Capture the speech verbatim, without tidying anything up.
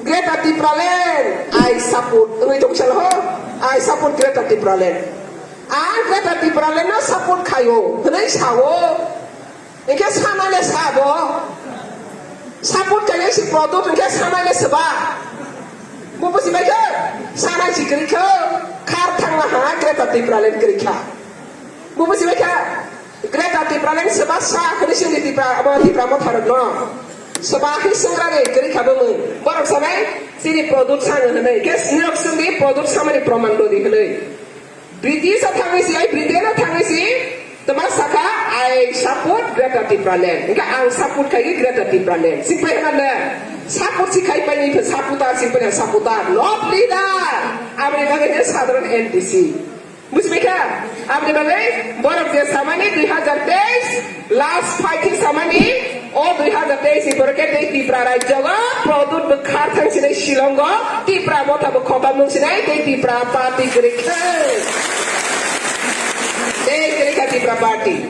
Greater Tipraland, I support. Wngwi tong sal ho, I support Greater Tipraland. Ang Greater Tipraland no support khaio, hwnwi sao. Hingke sanai le sabo. Support khaio si product hingke sanai le seba. Bo busi bai khe, sanai si kwrwi kho, khar thangna ha Greater Tipraland kwrwi kha. Bo busi bai kha, Greater Tipraland seba sa hwnwi sini Tipra, abo Tipra motharok no. Seba hi sengkragwi kwrwi kha bumung. Borok sanai, sini product sango hwnwi. Khe nirok sengdi product samani proman dodi hwnwi. British o thangwi si, ai Britain o thangwi si, tama saka, "I support Greater Tipraland." Hingke ang support khai Greater Tipraland. Sing pai hana ne, support si khai pai ni support ar, sing pai supporter, not leader. Aboni bagwi ne sadharon N D C. Buji pai kha? Aboni bagwi borok je samani dui hazar teis, last fighting samani, o dui hazar teis ni pore khe tei Tipra rajyo o product bwkhar thang sinai Shillong o Tipra motha bo khotom nung sinai tei Tipra party kwrwi khe. Tei kwrwi kha Tipra party.